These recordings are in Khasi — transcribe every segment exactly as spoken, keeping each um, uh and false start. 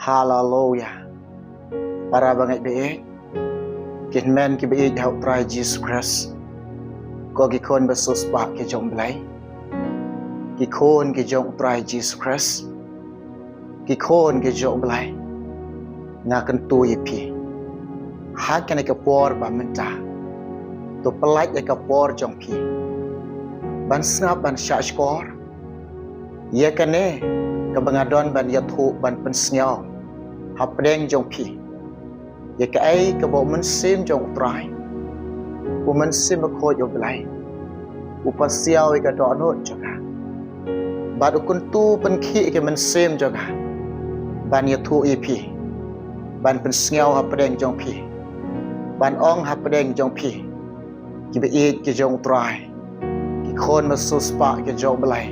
Haleluya. Para bangeit baieit, ki hynmen ki baieit ha u Trai Jisu Khrist, ko ki khun ba siewspah ki jong u Blei, ki khun ki jong u Trai Jisu Khrist, ki khun ki jong u Blei, nga kyntu ïa phi ha kane ka por ba mynta, to pyllait ïa ka por jong phi ban sngap, ban shahshkor ïa kane kaba nga don ban ïathuh, ban pynsngew hapdeng jong phi ïa kaei kaba u Mynsiem jong u Trai, u Mynsiem Bakhuid u Blei, u pasiaw ïa ka dohnud jong nga, bad u kyntu pynkhih ïa ka mynsiem jong nga ban ïathuh ïa phi, ban pynsngew hapdeng jong phi, ban ong hapdeng jong phi, ki baieit ki jong u Trai, ki khun ba siewspah ki jong u Blei,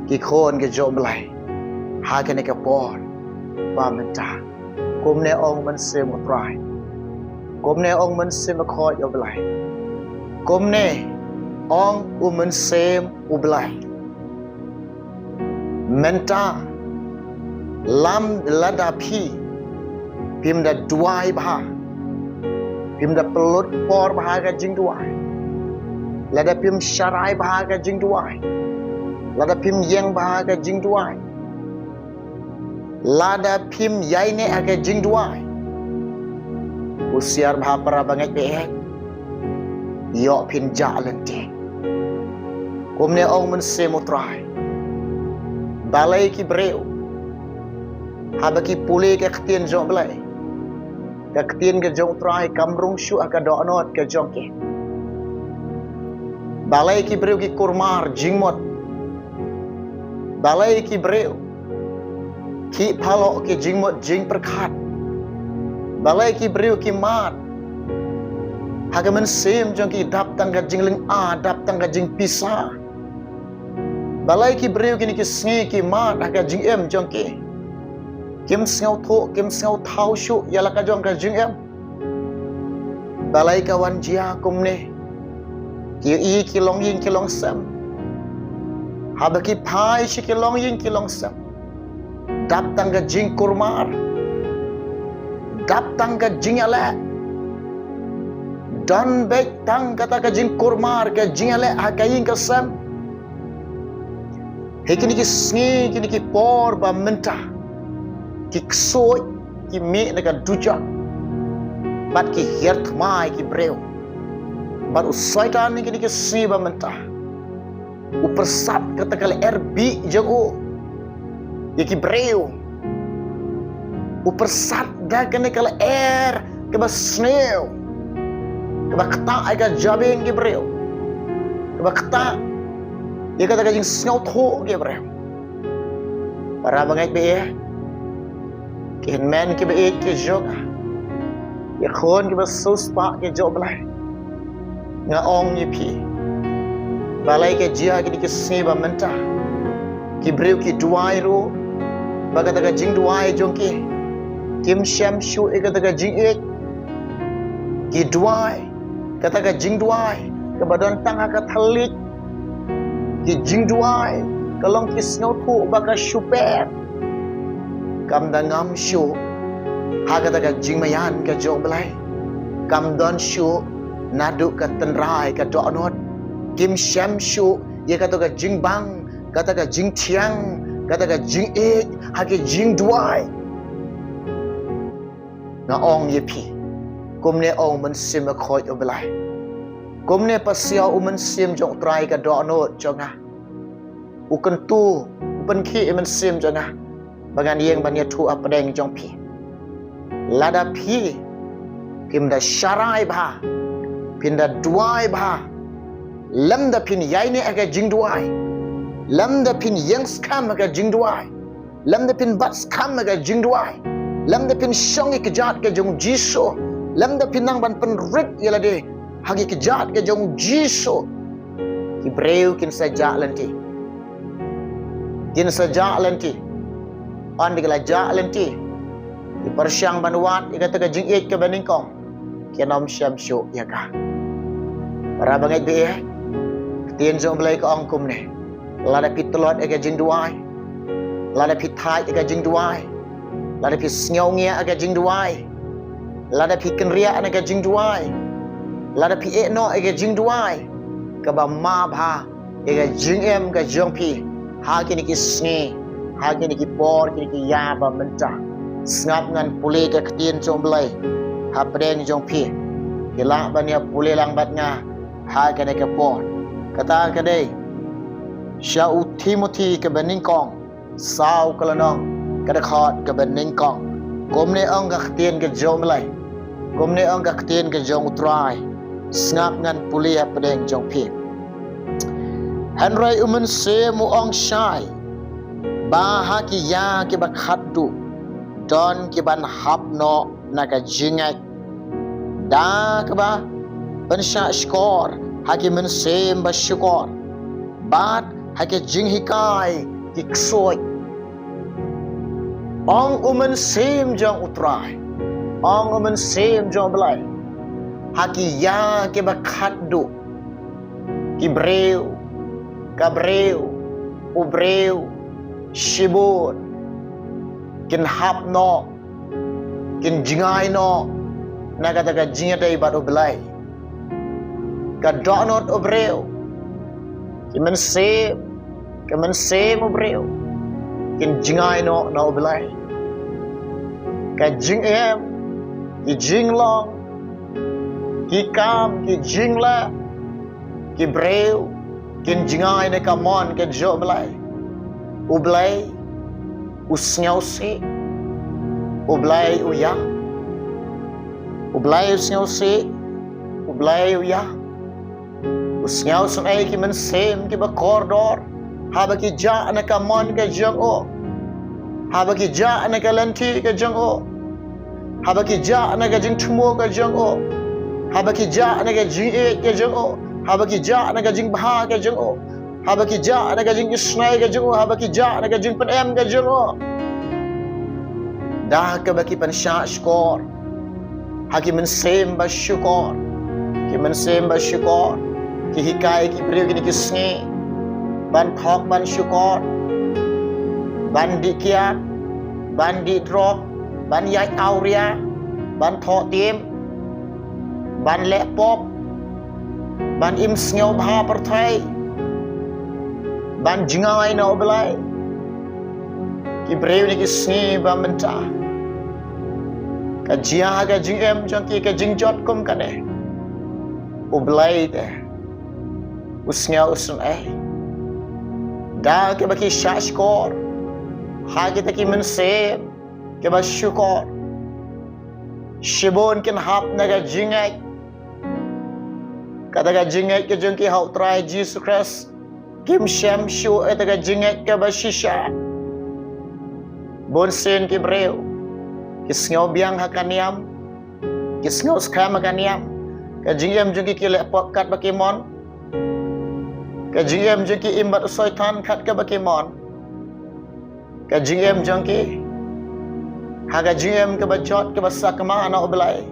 ki khun ki jong u Blei, ha kane ka por ba mynta. Kumne ong u Mynsiem u Trai, kumne ong u Mynsiem Bakhuid u Blei, kumne ong u Mynsiem u Blei. Mynta, lam lada phi, phim da duwai bha, phim da pynlut por bha ha ka jingduwai, lada phim sharai bha ha ka jingduwai, lada phim ïeng bha ha ka jingduwai, lada phim ïaineh ha ka jingduwai, husiar bha para bangeit baieit, ïoh phin jah lynti. Kumne ong u Mynsiem u Trai, balei ki briew, haba ki pule ka ktien jong u Blei, ka ktien ka jong u Trai kam rung shuh ha ka dohnud ka jong ki? Balei ki briew ki kulmar jingmut? Balei ki briew ki pynlong ki jingmut jingpyrkhat? Balei ki briew ki mad ha ka mynsiem jong ki dap tang ka jinglynga, dap tang ka jingpisa? Balei ki briew kine ki sngi ki mad ha ka jingim jong ki? Kim sngewthuh, kim sngewthaw shuh ïa la ka jong ka jingim. Balei ka wan jia kumne? Ki ïohi ki longïing ki longsem. Haba ki phai sha ki longïing ki longsem, dap tang ka jingkulmar, dap tang ka jingïaleh. Don beit tang kata ka jingkulmar, ka jingïaleh ha ka ïing ka sem. Hei kine ki sngi, kine ki por ba mynta, ki ksuid ki mih na ka dujok bad ki hiar thma ïa ki briew. Bad u Soitan hei kine ki sngi ba mynta u pyrsad kata ka lyer bih jong u ïa ki briew. U pyrsad da kane ka lyer kaba sniew, kaba ktah ïa ka jabieng ki briew, kaba ktah ïa kata ka jingsngewthuh ki briew. Para bangeit baieit, ki hynmen ki baieit ki jong nga, ki khun kiba siewspah ki jong u Blei, nga ong ïa phi, balei ka jia kine ki sngi ba mynta, ki briew ki duwai ruh, ba kata ka jingduwai jong ki kim shem shuh ïa kata ka jingïeit. Ki duwai, kata ka jingduwai kaba don tang ha ka thylliej, ki jingduwai ka long ki sngewthuh ba ka shu pep. Kam da ngam shuh ha kata ka jingmaïan ka jong u Blei. Kam don shuh naduh ka tynrai ka dohnud. Kim shem shuh ïa kata ka jingbang, kata ka jingthiang, kata ka jingïeit ha ki jingduwai. Nga ong ïa phi, kumne ong u Mynsiem Bakhuid u Blei, kumne pasiaw u Mynsiem jong u Trai ïa ka dohnud jong nga. U kyntu, u pynkhih ïa u Mynsiem jong nga ba ngan ïeng ban ïathuh hapdeng jong phi. Lada phi phim da sharai bha, phim da duwai bha, lymda phin ïaineh ha ka jingduwai, lymda phin ïeng skhem ha ka jingduwai, lymda phin bat skhem ha ka jingduwai, lymda phin shong ïa ki kjat ka jong u Jisu, lymda phin nang ban pynrit ïa lade ha ki kjat ka jong u Jisu, ki briew kin sa jah lynti. Kin sa jah lynti. Ynda ki la jah lynti, ki pyrshang ban wad ïa kata ka jingïeit kaba nyngkong, kin ym shem shuh ïa ka. Para bangeit baieit, ka ktien jong u Blei ka ong kumne, lada phi tlot ïa ka jingduwai, lada phi thait ïa ka jingduwai, Lada phi sngew ngiah ïa ka jingduwai, lada phi kynriah na ka jingduwai, lada phi ïehnoh ïa ka jingduwai, kaba map ha ïa ka jingim ka jong phi ha kine ki sngi, ha kine ki por, kine ki ïa ba mynta. Sngap ngan pule ka ktien jong U Blei hapdeng jong phi. Phi lah ban ïa pule lang bad nga ha kane ka por. Kata ka dei sha u Timothi kaba nyngkong, saw ka lynnong, ka dkhot kaba nyngkong. Kumne ong ka ktien ka jong U Blei, kumne ong ka ktien ka jong U Trai. Sngap ngan pule hapdeng jong phi. Hynrei U Mynsiem u ong shai ba ha ki ïa kiba khatduh don ki ban hap noh na ka jingngeit, da kaba pynshah shkor ha ki mynsiem ba shukor, bad ha ki jinghikai ki ksuid. Ong U Mynsiem jong U Trai, ong U Mynsiem jong U Blei, ha ki ïa kiba khatduh, ki briew, ka briew, u briew, shibun kin hap noh, kin jngai noh na kata ka jingïadei bad U Blei. Ka dohnud u briew, ki mynsiem, ki mynsiem u briew kin jngai noh na U Blei. Ka jingim, ki jinglong, ki kam, ki jingleh, ki briew kin jngai na ka mon ka jong U Blei. U Blei u sngewsih, U Blei u ïap. U Blei u sngewsih, U Blei u ïap. U sngewsynei ki mynsiem kiba kordor, haba ki jah na ka mon ka jong u, haba ki jah na ka lynti ka jong u, haba ki jah na ka jingthmu ka jong u, haba ki jah na ka jingïeit ka jong u, haba ki jah na ka jingbha ka jong u, haba ki jah na ka jingisynei ka jong u, haba ki jah na ka jingpynim ka jong u. Da kaba ki pynshah shkor ha ki mynsiem ba shukor, ki mynsiem ba shukor, ki hikai ki briew kine ki sngi ban thok ban shukor, ban dih kiad, ban dih drok, ban ïaid awria, ban thoh tim, ban leh pop, ban im sngewbha pyrthei, ban jngai na U Blei. Ki briew kine ki sngi ba mynta, ka jia ha ka jingim jong ki ka jingjot kum kane. U Blei te u sngewsynei da kaba ki shah shkor ha kita ki mynsiem kiba shukor. Shibun kin hap na ka jingngeit, kata ka jingngeit ka jong ki ha U Trai Jisu Khrist. Kim shem shuh ïa kata ka jingngeit kaba shisha. Bunsien ki briew ki sngew biang ha ka niam, ki sngew skhem ha ka niam. Ka jingim jong ki ki leh pop kat ba ki mon. Ka jingim jong ki im bad u Soitan kat kaba ki mon. Ka jingim jong ki, ha ka jingim kaba jot kaba sakma na U Blei.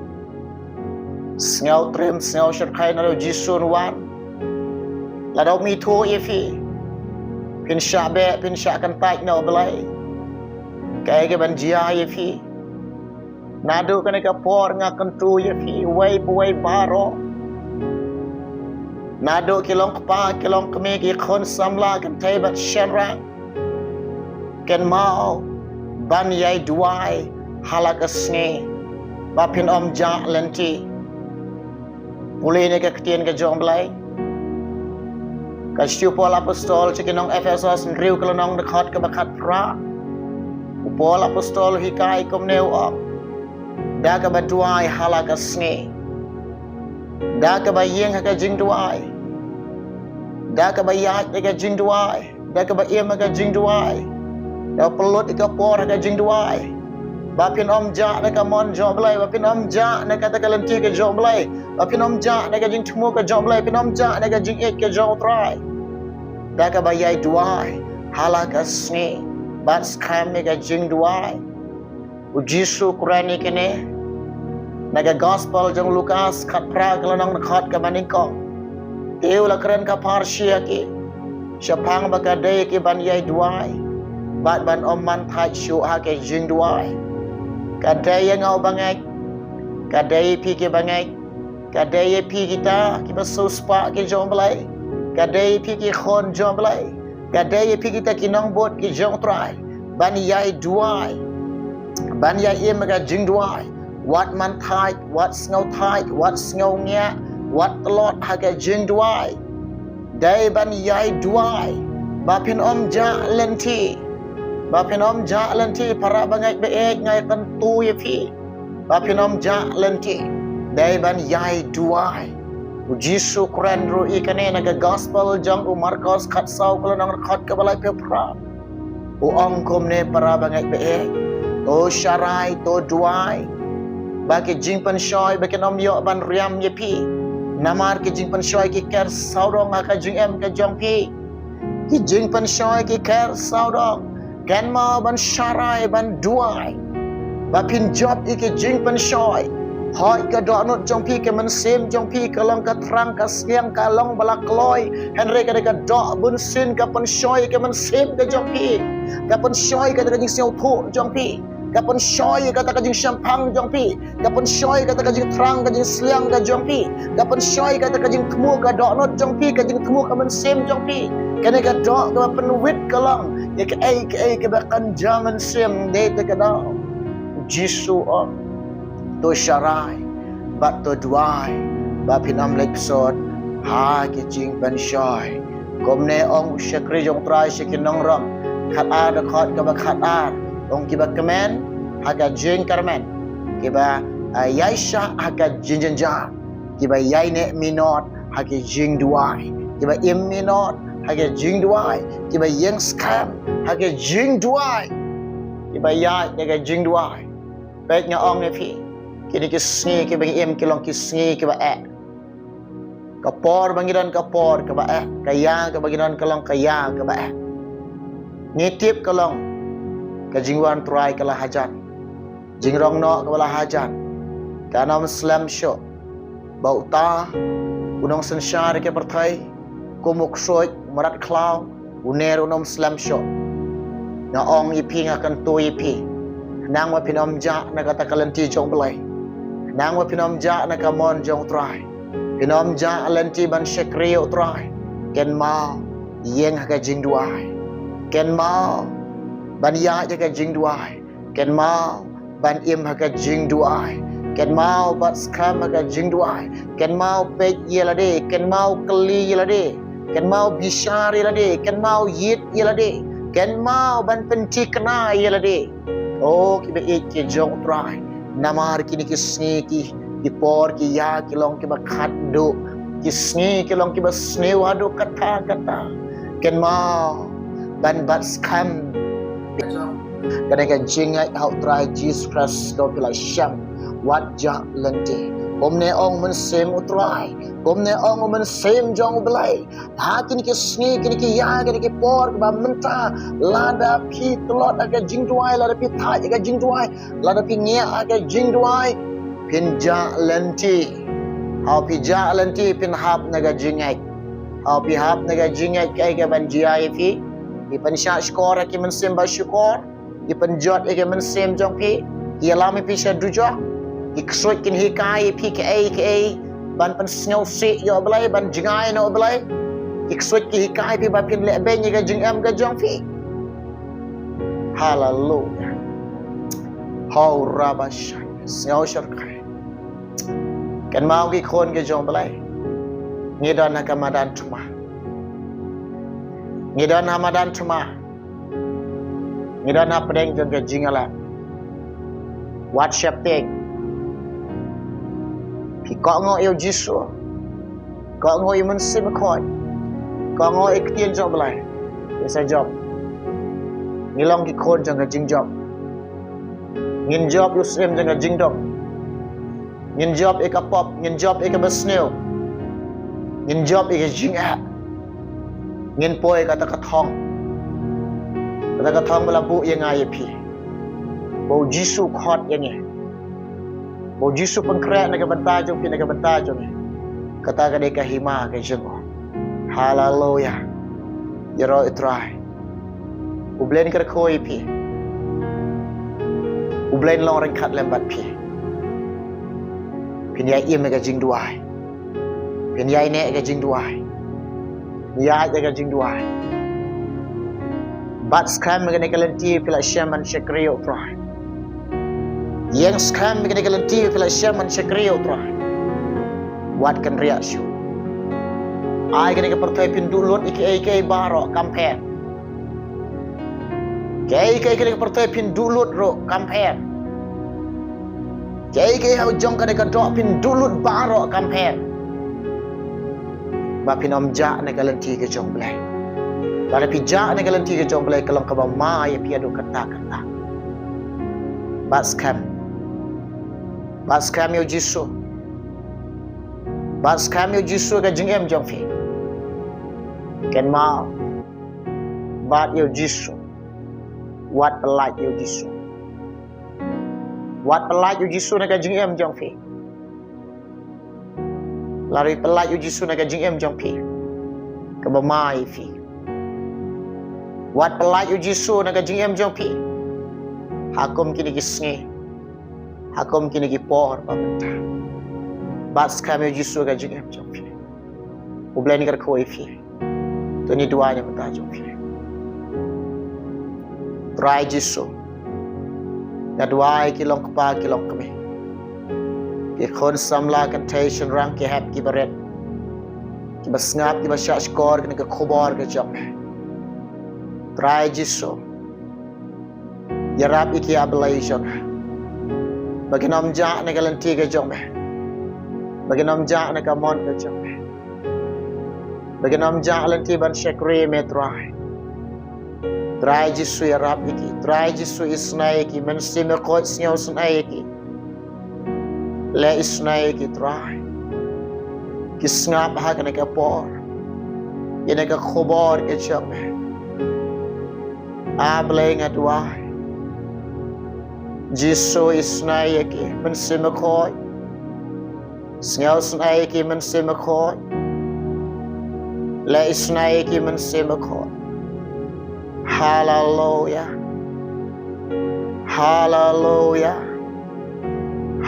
Sngewtriem sngewshyrkhei naduh Jisu un wan. Lada um ithuh ïa phi, phin shah beh, phin shah kyntait na U Blei. Kaei kaban jia ïa phi? Naduh kane ka por nga kyntu ïa phi uwei pa uwei baroh, naduh ki long kpa, ki long kmie, ki khun samla, kynthei bad shynrang, kynmaw ban ïai duwai ha la ka sngi ba phin ym jah lynti. Pule ïa ka ktien ka jong U Blei. Ka shithi u Paul Apostol sha ki nong Ephesos, hynriew ka lynnong, dkhot kaba khatphra. U Paul Apostol u hikai kumne, u ong, da kaba duwai ha la ka sngi, da kaba ïeng ha ka jingduwai, da kaba ïaid ha ka jingduwai, da kaba im ha ka jingduwai, da pynlut ïa ka por ha ka jingduwai, ba phin ym jah na ka mon jong U Blei, ba phin ym jah na kata ka lynti ka jong U Blei, ba phin ym jah na ka jingthmu ka jong U Blei, phin ym jah na ka jingïeit ka jong U Trai. Da kaba ïai duwai ha la ka sngi bad skhem ïa ka jingduwai. U Jisu u kren ïa kine na ka Gospel jong u Lukas, khatphra ka lynnong, dkhot kaba nyngkong. Te u la kren ka pharshi ïa ki shaphang ba ka dei ïa ki ban ïai duwai bad ban ym man thait shuh ha ka jingduwai. Ka dei ïa nga u bangeit. Ka dei ïa phi ki bangeit. Ka dei ïa phi kita kiba sngewspah ki jong u Blei. Ka dei ïa phi ki khun jong u Blei. Ka dei ïa phi kita ki nongbud ki jong u Trai ban ïai duwai, ban ïai im ha ka jingduwai. Wat man thait, wat sngew thait, wat sngew ngiah, wat tlot ha ka jingduwai. Dei ban ïai duwai ba phin ym jah lynti. Ba phin ym jah lynti, para bangeit ba ïeit, nga ïa kyntu ïa phi ba phin ym jah lynti. Dei ban ïai duwai. U Jisu u kren ruh ïa kane na ka gospel jong u Markos khatsaw, ka lynnong dkhot kaba laiphew phra. U ong kumne, para bangeit ba ïeit, to sharai, to duwai ba ki jingpynshoi ba kin ym ïoh ban riam ïa phi. Namar ki jingpynshoi ki ker sawdong ha ka jingim ka jong phi. Ki jingpynshoi ki ker sawdong. Kynmaw ban sharai, ban duwai ba phin jop ïa ki jingpynshoi. Hooid, ka dohnud jong phi, ka mynsiem jong phi ka long ka thrang, ka sliang, ka long ba la kloi. Hynrei ka dei ka doh bunsien ka pynshoi ïa ka mynsiem ka jong phi. Ka pynshoi ïa kata ka jingsngewthuh jong phi. Ka pynshoi ïa kata ka jingshemphang jong phi. Ka pynshoi ïa kata ka jingthrang, ka jingsliang ka jong phi. Ka pynshoi ïa kata ka jingthmu ka dohnud jong phi, ka jingthmu ka mynsiem jong phi. Kane ka doh kaba pynwit ka long ïa kaei kaei kaba kynja mynsiem. Dei te ka doh u Jisu u ong, to sharai bad to duwai ba phin ym leit bsut ha ki jingpynshoi. Kumne ong u shakri jong u Trai sha ki nongrim. Khatar, dkhot kaba khatar, ong, kiba kmen ha ka jingkyrmen, kiba, ah, ïaishah ha ka jingjynjar, kiba ïaineh minot ha ka jingduwai, kiba im minot ha ka jingduwai, kiba ïeng skhem ha ka jingduwai, kiba ïaid ha ka jingduwai. Peit, nga ong ïa phi, kine ki sngi kiba ngi im ki long ki sngi kiba eh. Ka por ba ngi don ka por kaba eh, ka ïa kaba ngi don ka long ka ïa kaba eh. Ngi tip ka long ka jingwan Trai ka la hajan, jingrong noh kaba la hajan. Kan ym slem shuh ba uta u nongsynshar ka pyrthei, kum u ksuid, u mrad khlaw, une ruh un ym slem shuh. Nga ong ïa phi, nga kyntu ïa phi, khnang ba phin ym jah na kata ka lynti jong u Blei, khnang ba phin ym jah na ka mon jong u Trai, phin ym jah lynti ban shakri ïa u Trai, kynmaw ïeng ha ka jingduwai. Kynmaw ban ïaid ha ka jingduwai. Kynmaw ban im ha ka jingduwai. Kynmaw ban skhem ha ka jingduwai. Kynmaw peit ïa lade. Kynmaw kylli ïa lade. Kynmaw bishar ïa lade. Kynmaw ïit ïa lade. Kynmaw ban pynthikna ïa lade. O kiba ïeit ki jong u Trai, namar kine ki sngi ki, ki por ki ïa ki long kiba khatduh. Ki sngi ki long kiba sniew haduh katta katta. Kynmaw ban bat skhem. Kane ka jingngeit ha u Trai Jisu Khrist, to phi la shem, wat jah lynti. Kumne ong Mynsiem u Trai, kumne ong u Mynsiem jong u Blei. Ha kine ki sngi, kine ki ïa, kine ki por kiba mynta, lada phi tlot ha ka jingduwai, lada phi thait ha ka jingduwai, lada phi ngiah ha ka jingduwai, phin jah lynti. Haba phi jah lynti phin hap na ka jingngeit. Haba phi hap na ka jingngeit, kaei kaban jia ïa phi? Ki pynshah shkor ha ki mynsiem ba shukor. Ki pynjot ïa ki mynsiem jong phi. Ki ïalam ïa phi sha dujok. Ki ksuid kin hikai ïa phi kaei kaei ban pynsngewsih ïa u Blei, ban jngai na u Blei. Ki ksuid ki hikai ïa phi ba phin leh beiñ ïa ka jingim ka jong phi. Haleluya. Hau rabashan. Sngew shyrkhei. Kynmaw, ki khun ki jong u Blei, ngi don ha ka madan thma. Ngi don ha madan thma. Ngi don hapdeng jong ka jingïalap. Wat sheptieng. Phi kohnguh ïa u Jisu. Kohnguh ïa u Mynsiem Bakhuid. Kohnguh ïa ka ktien jong u Blei. Ïa sa jop. Ngi long ki khun jong ka jingjop. Ngin jop ïa u syiem jong ka jingdum. Ngin jop ïa ka pop, ngin jop ïa kaba sniew. Ngin jop ïa ka jingeh. Ngin poi kata ka thong. Kata ka thong ba la buh ïa nga ïa phi. Ba u Jisu khot ïa ngi. Ba u Jisu pynkhreh na ka bynta jong phi, na ka bynta jong ngi. Kata ka dei ka hima ka jong u. Haleluya. Ïaroh ïa u Trai. U Blei un kyrkhu ïa phi. U Blei un long ryngkat lem bad phi. Phin ïai im ïa ka jingduwai. Phin ïai neh ïa ka jingduwai. Ïai ïa ka jingduwai. Bat skhem ïa kane ka lynti phi la shem ban shakri ïa U Trai. Ïeng skhem ïa kane ka lynti phi la shem ban shakri ïa U Trai. Wat kynriah shuh. Ai kane ka pyrthei phin duh lut ïa kiei kiei baroh kam pher. Kiei kiei kane ka pyrthei phin duh lut ruh kam pher. Kiei kiei ha u jong kane ka doh phin duh lut baroh kam pher. Ba phin ym jah na ka lynti ka jong U Blei. Lada phi jah na ka lynti ka jong U Blei ka long kaba ma ïa phi haduh katta katta. Bat skhem. Bat skhem ïa U Jisu. Bat skhem ïa U Jisu ka jingim jong phi. Kynmaw. Bat ïa U Jisu. Wat pyllait ïa U Jisu. Wat pyllait ïa U Jisu na ka jingim jong phi. Lada phi pyllait ïa U Jisu na ka jingim jong phi, kaba ma ïa phi. Wat pyllait ïa U Jisu na ka jingim jong phi. Ha kum kine ki sngi. Ha kum kine ki por ba mynta. Bat skhem ïa U Jisu ka jingim jong phi. U Blei un kyrkhu ïa phi. To ngin duwai na ka bynta jong phi. Trai Jisu. Nga duwai ki long kpa ki long kmie. Ki khun samla kynthei shynrang ki hep ki barit. Kiba sngap kiba shahshkor kane ka khubor ka jong me. Trai Jisu. Ïarap ïa ki, A Blei jong nga. Ba kin ym jah na ka lynti ka jong me. Ba kin ym jah na ka mon ka jong me. Ba kin ym jah lynti ban shakri me Trai. Trai Jisu ïarap ïa ki. Trai Jisu isynei ïa ki. Mynsiem Bakhuid sngewsynei ïa ki. Leh isynei ïa ki Trai. Ki sngap ha kane ka por. Ïa kane ka khubor ka jong me. A Blei nga duwai. Jisu isynei ïa ki Mynsiem Bakhuid. Sngewsynei ïa ki Mynsiem Bakhuid. Leh isynei ïa ki Mynsiem Bakhuid. Haleluya. Haleluya.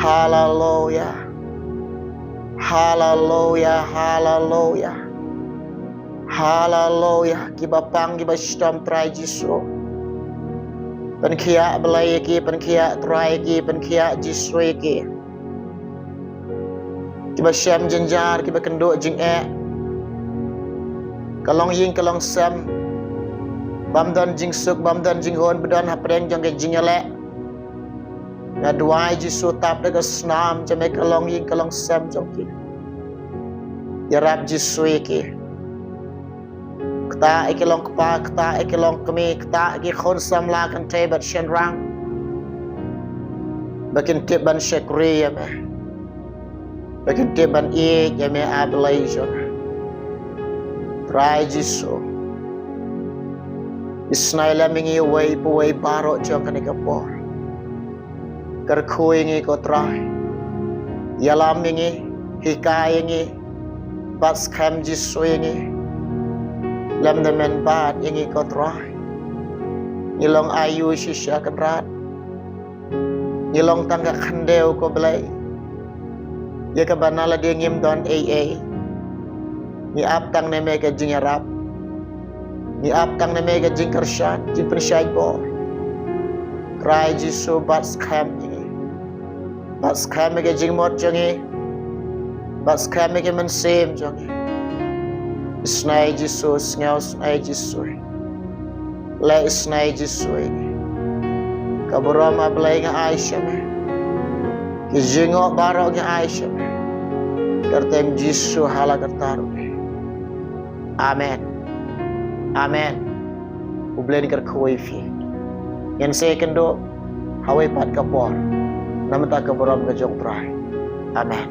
Haleluya. Haleluya. Haleluya. Haleluya. Kiba pang kiba shitom Trai Jisu. Pynkhiah Blei ïa ki, pynkhiah Trai ïa ki, pynkhiah Jisu ïa ki. Kiba shem jynjar, kiba kynduh jingeh. Ka longïing ka longsem. Bym don jingsuk, bym don jinghun, ba don hapdeng jong ka jingïaleh. Nga duwai Jisu tap da ka snam jong me ka longïing ka longsem jong ki. Ïarap Jisu ïa ki. Kata ïa ki long kpa, kata ïa ki long kmie, kata ïa ki khun samla kynthei bad shynrang. Ba kin tip ban shakri ïa me. Ba kin tip ban ïeit ïa me A Blei jong nga. Trai Jisu. Isynei lem ïa ngi uwei pa uwei baroh jong kane ka por. Kyrkhu ïa ngi ko Trai. Ïalam ïa ngi, hikai ïa ngi, bat skhem Jisu ïa ngi. Lem da men bat ïa ngi ko Trai. Ngi long aïu shisha Kynrad. Ngi long tang ka khyndew ko Blei. Ïa kaba na lade ngim don ei ei. Ngi ap tang na me ka jingïarap. Ngi ap tang na me ka jingkyrshan, jingpynshait bor. Trai Jisu bat skhem ïa ngi. Bat skhem ïa ka jingmut jong ngi. Bat skhem ïa ka mynsiem jong ngi. Isynei Jisu, sngewsynei Jisu. Leh isynei Jisu ïa ngi. Ka burom A Blei nga ai sha me. Ki jingïoh baroh nga ai sha me. Kyrteng Jisu ha la kata ruh. Amen. Amen. U Blei un kyrkhu ïa phi. Ngin sa ïakynduh ha kawei pat ka por. Namar ka burom ka jong U Trai. Amen.